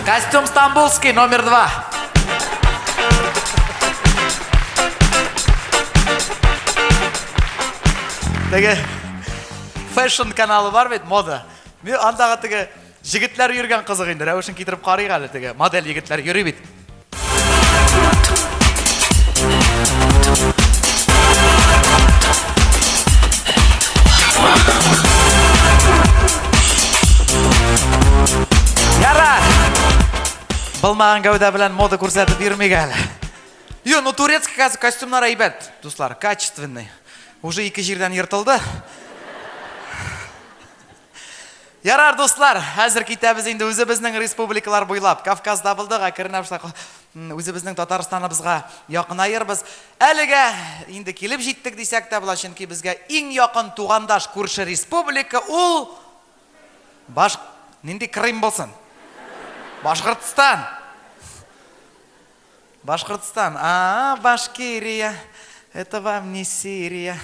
Костюм стамбулский, номер 2. Теге фэшн каналы бар бит, мода. Мин андагы теге җегетләр йөргән кызык инде, рәвешен китереп карыйк әле теге модель егетләр йөри бит. Ярар. Булмаган гәүдә белән мода күрсәтеп йөрмик әле. Юк, ну турецкий костюмнар әйбәт, дуслар, качественный. Уже ике җирдән ертылды. Ярар, дуслар, хәзер китәбез инде үзебезнең республикалар буйлап. Кавказда булдык, әкренләп шулай үзебезнең Татарстаныбызга якынаербыз. Әлегә инде килеп җиттек дисәк тә була, чөнки безгә иң якын тугандаш күрше республика ул Баш нинди Крым булсын? Башкортстан. Башкортстан. А, Башкирия, это вам не Сирия.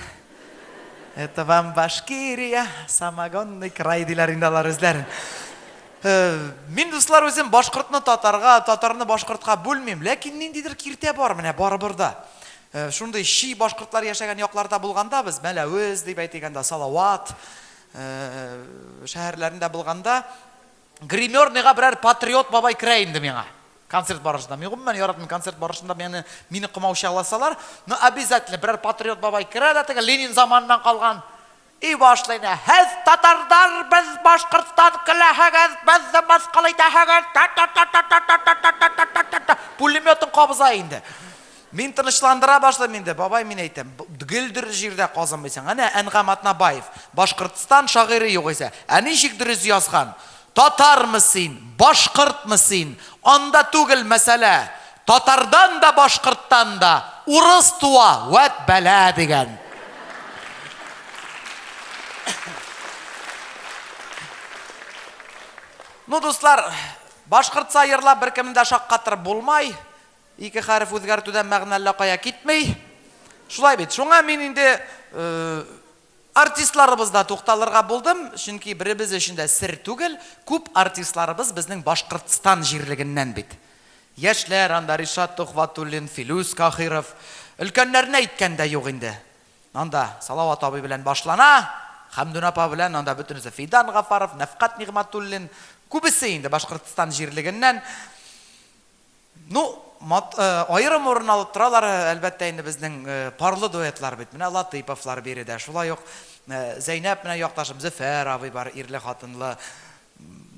Это вам Башкирия, самогонный край диләр инде алар үзләрен. Э, мин, дуслар, үзем башкортны татарга, татарны башкортка бүлмим, ләкин ниндидер киртә бар менә барыбер да. Э, шундый чи башкортлар яшәгән якларда булганда без Мәләвез дип әйтик анда, Салават э, шәһәрләрендә булганда гримерныйга берәр патриот бабай керә инде миңа. Концерт барышында. Мин гомумән яратмыйм концерт барышында мине мине комаучаласалар, но обязательно берәр патриот бабай керә дә теге Ленин заманыннан калган и башлый инде. Һез татардар, без башкорттан көләһегез, безне мыскыл итәһегез. Та-та-та-та-та-та-та-та-та-та-та. Пулеметын кабыза инде. Мин тынычландыра башлыйм инде, бабай, мин әйтәм, гел дөрес җирдә казынмыйсың. Әнә Әнгам Атнабаев, Башкортстан шагыйре югыйсә. Ә ничек дөрес язган? Татармы син, башкортмы син, анда түгел мәсьәлә. Татардан да, башкорттан да урыс туа, вәт бәла, дигән. Ну, дуслар, башкортса җырлап беркемне дә шаккатырып булмай. Ике хәреф үзгәртүдән мәгънә әллә кая китми. Шулай бит. Шуңа мин инде артистларыбызда тукталырга булдым, чөнки беребез өчен дә сер түгел, күп артистларыбыз безнең Башкортстан җирлегеннән бит. Яшьләр анда Ришат Төхвәтуллин, Филүс Каһиров, өлкәннәрне әйткән дә юк инде. Анда Салават абый белән башлана, Хәмдүнә апа белән анда бөтенесе Фидан Гафаров, Нәфкать Нигъмәтуллин, күбесе инде Башкортстан җирлегеннән. Ну, мат, аерым урын алып торалар, әлбәттә инде безнең парлы дуэтлар бит. Менә Латыйповлар биредә. Шулай ук Зәйнәп менә якташым Зөфәр абый бар, ирле-хатынлы.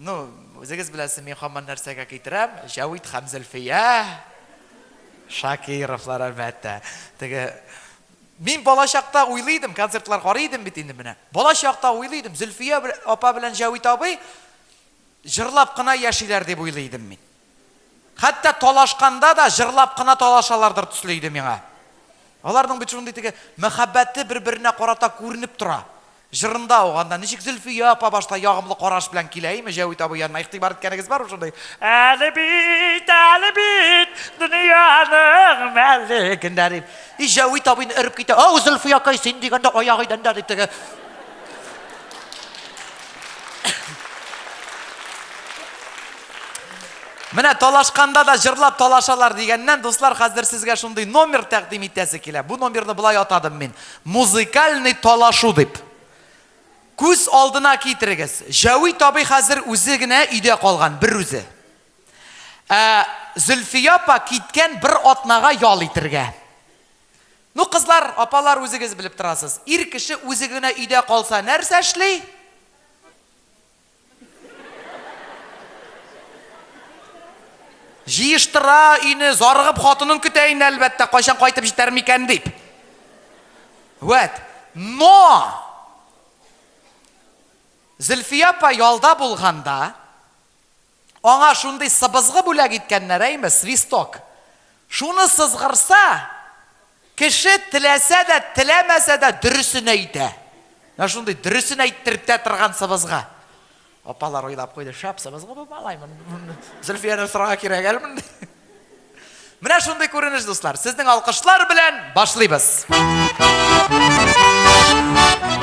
Ну, үзегез беләсез, мин һаман нәрсәгә китерәм? Җәвит һәм Зөлфия Шакировлар, әлбәттә. Теге Мин балачакта уйлый идем, концертлар карый идем бит инде менә. Балачакта уйлый идем, Зөлфия апа белән Җәвит абый җырлап кына яшиләр дип уйлый идем мин. Хәтта талашканда да җырлап кына талашалардыр төсле иде миңа. Аларның бит шундый теге мәхәббәте бер-беренә карата күренеп тора. Җырында ук анда ничек Зөлфия апа башта ягымлы караш белән килә име Җәвит абый янына, игътибар иткәнегез бармы шундый? Әле бит, әле бит дөньяның мәллегендә дип. И Җәвит абыйны өреп китә. Ау, Зөлфиякай, син дигәндә аяк идәндә дип теге. Менә талашканда да җырлап талашалар дигәннән, дуслар, хәзер сезгә шундый номер тәкъдим итәсе килә. Бу номерны болай атадым мин. Музыкальный талашу дип. Күз алдына китерегез. Җәвит абый хәзер үзе генә өйдә калган, бер үзе. Ә Зөлфия апа киткән бер атнага ял итергә. Ну, кызлар, апалар, үзегез белеп торасыз. Ир кеше үзе генә өйдә калса, нәрсә эшли? Җыештыра өйне, зарыгып хатынын көтә инде, әлбәттә, кайчан кайтып җитәр микән дип. Вәт. Но! Зөлфия апа ялда булганда, Аңа шундый сыбызгы бүләк иткәннәр, әйме, свисток. Шуны сызгырса, кеше теләсә дә, теләмәсә дә дөресен әйтә. Менә шундый дөресен әйттереп тә торган сыбызгы. Апалар уйлап куйды, шәп сыбызгы бу малай. Зөлфиядән сорарга кирәк әле мондый. Менә шундый күренеш, дуслар. Сезнең алкышлар белән башлыйбыз.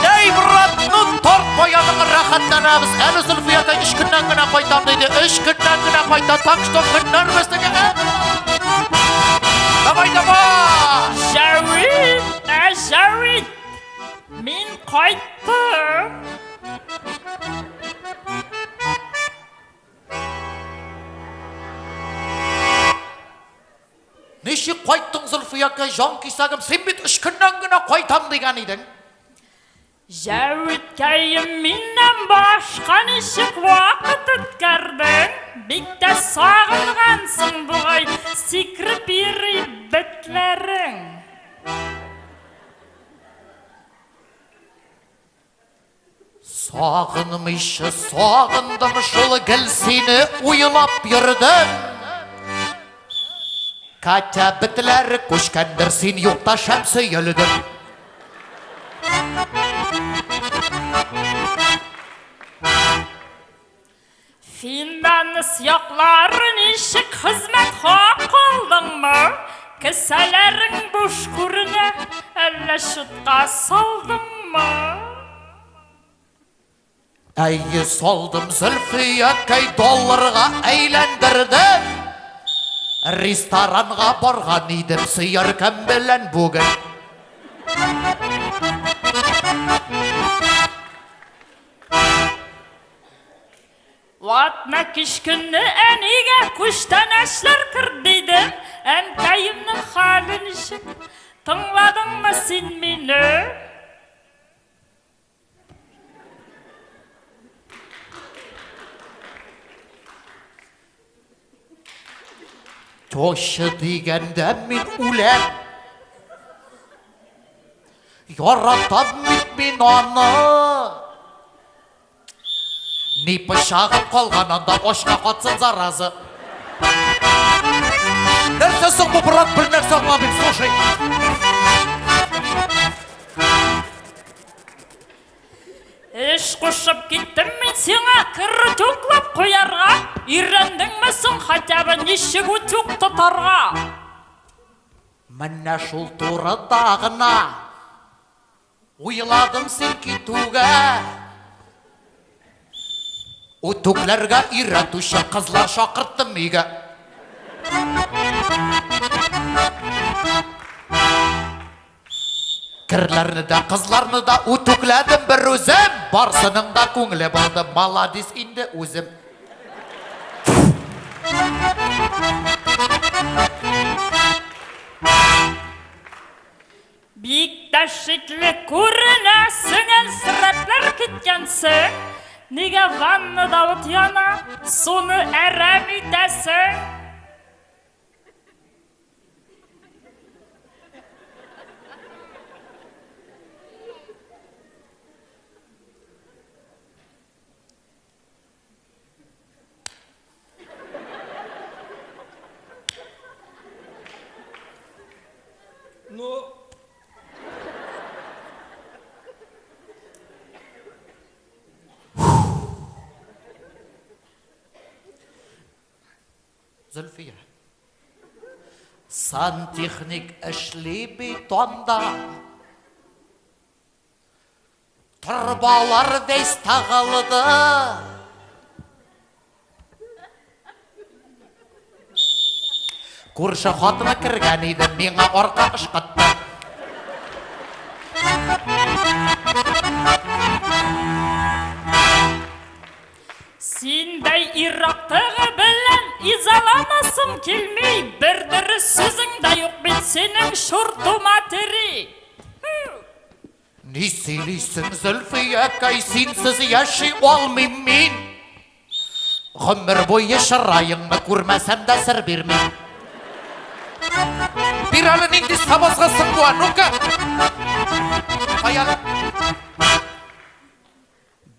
Әй, брат, ну тарт баяның рәхәтләнәбез. Әле Зөлфиякәй өч көннән генә кайтам диде. Өч көннән генә кайта, так что көннәр безнеке. Давай, давай! Җәвит, ә Җәвит! Мин кайттым. Ничек кайттың, Зөлфиякәй, җан кисәгем? Син бит өч көннән генә кайтам дигән идең. Җәвиткәем, миннән башка ничек вакыт үткәрдең? Бик тә сагынгансың бугай, сикереп йөри бетләрең. Сагынмыйча сагындым шул, гел сине уйлап йөрдем. Катя бетләре күчкәндер, син юкта шәп сөелдем. Финанс яклары ничек, хезмәт хакы алдыңмы? Кесәләрең буш күренә, әллә чутка салдыңмы? Әйе, салдым, Зөлфиякәй, долларга әйләндердем. Ресторанга барган идем сөяркәм белән бүген. Ватма кич көнне әнигә күчтәнәчләр керт дидем. Әнкәемнең хәле ничек? Тыңладыңмы син мине? Теща дигәндә мин үләм. Яратам бит мин аны. Ни пычагым калган анда, ашка катсын, зараза. Нәрсә соң бу, брат, бер нәрсә аңламыйм, слушай. Эш кушып киттем мин сиңа кер утюглап куярга. Өйрәндеңме соң хотя бы ничек утюг тотарга? Менә шул турыда гына уйладым син китүгә. Үтүкләргә өйрәтүче кызлар чакырттым өйгә. Керләрне дә, кызларны да үтүкләдем бер үзем. Барсының да күңеле булды. Маладис инде үзем. Бик тә шикле күренәсең, әлсерәпләр киткәнсең. Нигә ваннада ут яна, суны әрәм итәсең? Ну, Зөлфия. Сантехник эшли бит анда. Торбалар весь тагылды. Күрше хатыны кергән иде, миңа арка ышкытты. Синдәй ир-актыгы белән изаланасым килми, бер дөрес сүзең дә юк бит синең, чурту матери. Ни сөйлисең, Зөлфиякәй, синсез яши алмыйм мин. Гомер буе чыраеңны күрмәсәм дә сер бирмим. Бир әле, нинди сабазгасың бу, а ну-ка. Кая әле?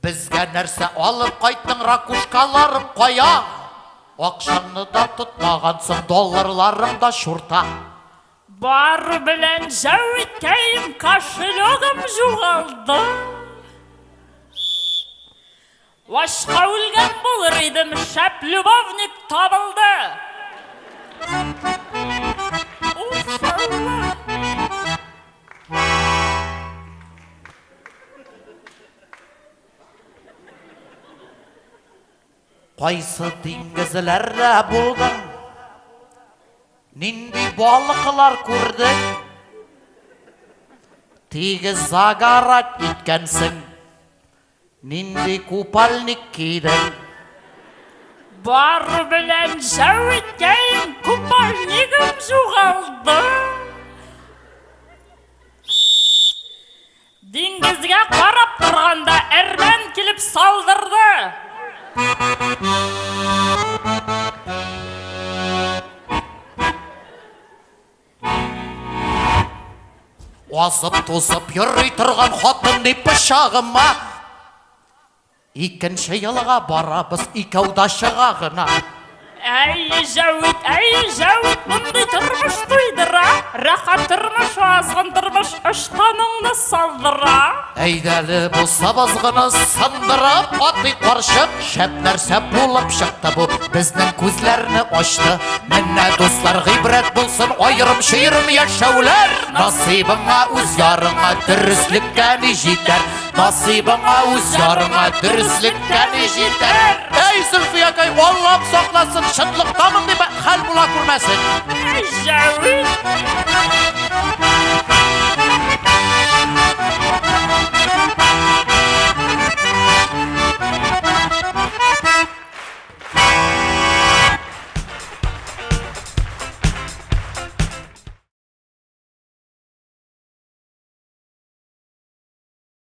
Безгә нәрсә алып кайттың, ракушкаларың кая? Акчаңны да тотмагансың, долларларың да чурта. Бару белән Җәвиткәем кошелегым югалды. Ачка үлгән булыр идем, шәп любовник табылды. Уф, Алла. Кайсы диңгезләрдә булдың? Нинди балыклар күрдең? Тигез загорать иткәнсең. Нинди купальник кидең? Бару белән Җәвиткәем, купальнигым югалды. Диңгезгә карап торганда әрмән килеп салдырды. Азып-тузып йөри торган хатын ни пычагыма. Икенче елга барабыз, икәү дә чыга гына. Әй, Җәвит, әй, Җәвит, мондый тормыш туйдыра. Рәхәт тормыш, азгын тормыш ыштаныңны салдыра. Әйдәле бу сабызгыны сындырып атый карчык, шәп нәрсә булып чыкты бу, безнең күзләрне ачты. Менә дуслар гыйбрәт булсын аерым-чөерем яшәүләр. Насыйбыңа үз ярыңа дөреслеккә ни җитәр? Насыйбыңа үз ярыңа дөреслеккә ни җитәр? Әй, Зөлфиякай, Аллам сакласын, чынлыкта мондый хәл була күрмәсен. Әй, Җәвит!